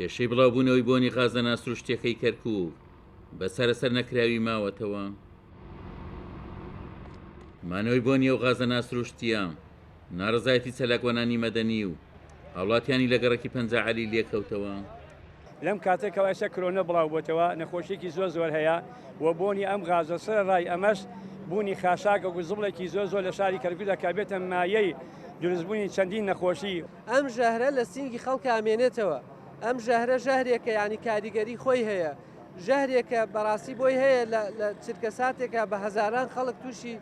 کێشەی بڵاوبوونەوەی بۆنی غازە ناسروشتییەکەی کەرکووک بە چارەسەر نەکراوی ماوەتەوە. مانەوەی بۆنی ئەو غازە ناسروشتییە ناڕەزایەتی چالاکوانانی مەدەنی و هاوڵاتیانی لە گەڕەکی پەنجا عەلی لێکەوتەوە. لەم کاتەی کەوا ئێستا کرۆنە بڵاو بۆتەوە نەخۆشیەکی زۆر زۆر هەیە و بۆنی ئەم غازە سەرەڕای ئەمەش بوونی خاشاک و زبڵێکی زۆر زۆر لە شاری کەرکوکدا کە بێتە مایەی دروستبوونی چەندین نەخۆشی. ئەم ژەهرە لە سینگی خەڵکا ئەمێنێتەوە، ئەم ژەهرە ژەهرێکە یانی کاریگەری خۆی هەیە، ژەهرێکە بەڕاستی بۆی هەیە لە چرکەساتێکا بە هەزاران خەڵک تووشی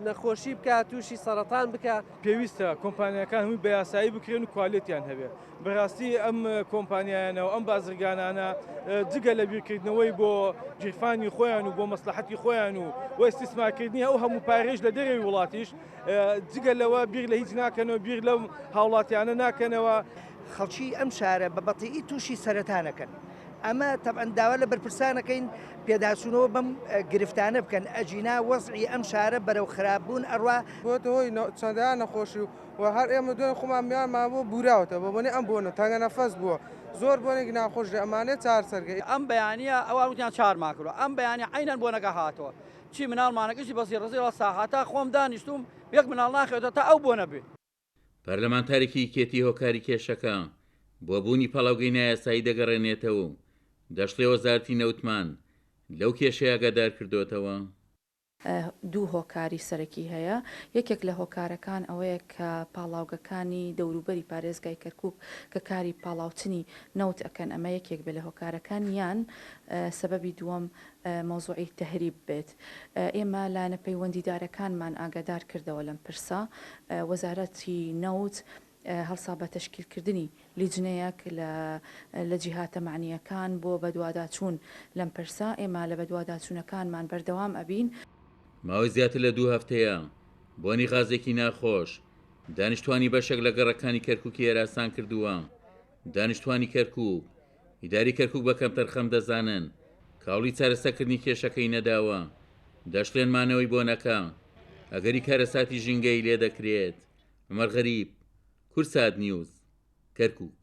نەخۆشی بکا، تووشی سەڕەتان بکا. پێویستە کۆمپانیاکان هەمووی بە یاسایی بکرێن و کوالێتیان هەبێت. بەراستی ئەم کۆمپانیایانە و ئەم بازرگانانە جگە لە بیرکردنەوەی بۆ گیرفانی خۆیان و بۆ مەسلحەتی خۆیان و و ئیستیسمارکردنی ئەو هەموو پارەیش لە دەرەوەی وڵاتیش جگە لەوە بیر لە هیچ ناکەنەوە بیر لەم هاوڵاتیانە ناکەنەوە. خەڵکی ئەم شارە بە بەتیئی تووشی سەرەتانەکەن ئەمە تەبعەن داوا لە بەرپرسانەکەین پێداچوونەوە بەم گرفتانە بکەن ئەگینا وەزعی ئەم شارە بەرەو خراپبوون ئەڕوا. بۆتە هۆی چەندەها نەخۆشی و و هەر ئێمە دوێنێ خۆمان میوانمان بووە بوراوەتە بە بۆنەی ئەم بۆنە تەنگە نەفەس بووە زۆر بۆنێکی ناخۆش دێ ئەمانەیە چارەسەرکەی. ئەم بەیانیە ئەوان وتیان چارمان کردوە ئەم بەیانیە عەینەن بۆنەکە هاتەوە چی مناڵمانە گشتی بەسی ڕزی ڕەسا هەتا خۆم دانیشتوم یەک مناڵ ناخەوێتەوە تا ئەو بۆنە بێ. پەرلەمانتارێکی یەکێتی هۆکاری کێشەکە بۆ بوونی پاڵاوگەی نایاسایی دەگەڕێنێتەوە و دەشڵێ وەزارەتی نەوتمان لەو کێشەیە ئاگادار کردۆتەوە. دوو هۆکاری سەرەکی هەیە، یەکێک لە هۆکارەکان ئەوەیە کە پاڵاوگەکانی دەوروبەری پارێزگای کەرکوک کە کاری پاڵاوتنی نەوت ئەکەن ئەمە یەکێک بێت لە هۆکارەکان یان سەبەبی دووەم مەوزوعی تەهریب بێت. ئێمە لایەنە پەیوەندیدارەکانمان ئاگادار کردەوە لەم پرسە، وەزارەتی نەوت هەڵسا بە تەشکیلکردنی لیجنەیەک لە لە جیهاتە مەعنییەکان بۆ بەدواداچوون لەم پرسە، ئێمە لە بەدواداچوونەکانمان بەردەوام ئەبین. ماوەی زیاتر لە دوو هەفتەیە بۆنی غازێکی ناخۆش دانیشتوانی بەشێک لە گەڕەکانی کەرکوکی هەراسان کردووە، دانیشتوانی کەرکوک ئیداری کەرکوک بە کەمتەرخەم دەزانن کە هەوڵی چارەسەکردنی کێشەکەی نەداوە، دەشڵێن مانەوەی بۆنەکە ئەگەری کارەساتی ژینگەیی لێدەکرێت. عومەر غەریب، کوردسات نیوز، کەرکوک.